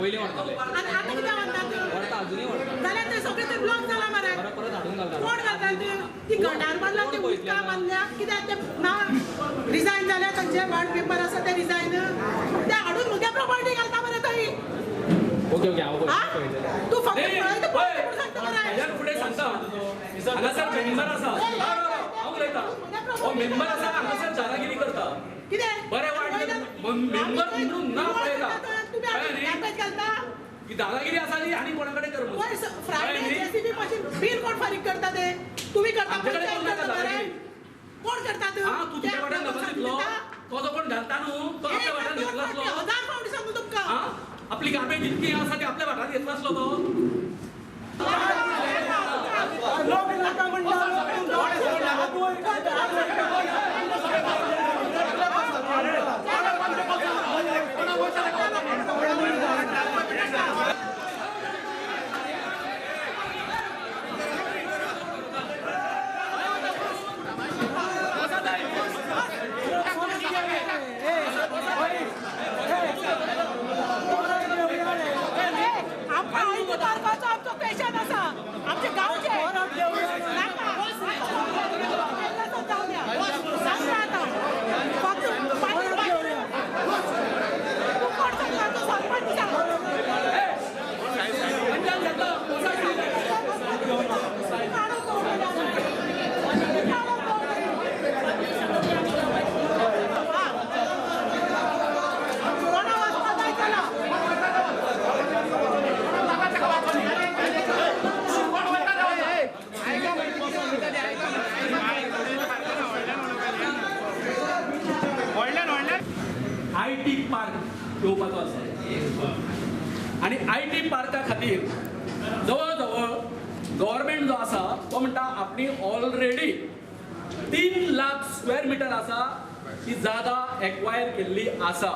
पयलीं व्हरताले आनी आतां कित्याक व्हरतात जाल्यार ते सगळे ते ब्लॉक जाला मरे परत हाडून घालता कोण घालता ती गटार बांदला ते उदकां बांदल्या कित्याक ते ना रिजायन जाल्या तांचे वार्ड मेंबर आसा ते रिजायन ते हाडून म्हज्या प्रॉपर्टी घालता मरे थंय. ओके ओके हांव तूं फक्त पळयता पळयता म्हूण सांगता मरे. फुडें सांगता हांगासर मेंबर आसा हांव उलयता हो मेंबर आसा हांगासर दादागिरी करता कितें बरें वायट मेंबर म्हणून ना पळयता की दादागिरी आसा न्ही आनी कोणा कडेन कर फ्रायडे जेसीबी मशीन बील कोण फारीक करता ते तुमी करता कोण करता हां तूं तुज्या वाट्यान घालून दितलो तो जो कोण घालता न्हू तो आपल्या वाट्यान घेतलो आसलो हजार फावटी सांगू तुमकां हां आपली गार्बेज जितकी आसा ती आपल्या वाट्यान घेतलो आसलो तो लोक नाका म्हणटा आमचो पेशन आसा आमचे गांवचे IT park येवपाचो आसा आनी IT पार्का खातीर जवळ जवळ गव्हर्मेंट जो आसा तो म्हणटा आपली ऑलरेडी 3 लाख स्क्वेअर मिटर आसा ती जागा एक्वायर केल्ली आसा.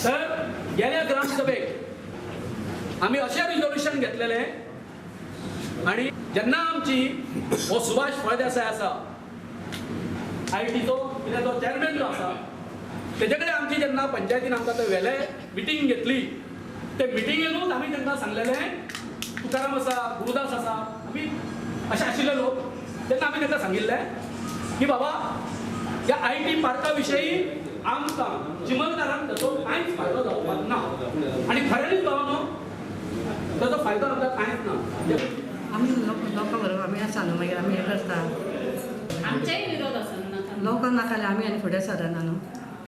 तर गेल्या ग्रामसभेक आमी अशें रिजोल्युशन घेतलेलें आनी जेन्ना आमची हो सुभाष फळदेसाय आसा आयटीचो कितें तो चॅरमॅन जो आसा तेजे कडेन आमची जेन्ना पंचायतीन आमकां ते व्हेले मिटींग घेतली ते मिटिंगेनूच आमी तांकां सांगलेलें तुकाराम आसा गुरुदास आसा आमी अशे आशिल्ले लोक तेन्ना आमी तांकां सांगिल्लें की बाबा ह्या IT पार्का विशयी आमकां चिमलदारांक ताचो कांयच फायदो जावपाक ना आनी खऱ्यांनीच बाबा न्हू ताचो फायदो आमकां कांयच ना. आमी लोकां बरोबर आमी आसा न्हू मागीर आमी हें करता आमचेय विरोध आसा लोकां नाका जाल्यार आमी आनी फुडें सरना न्हू.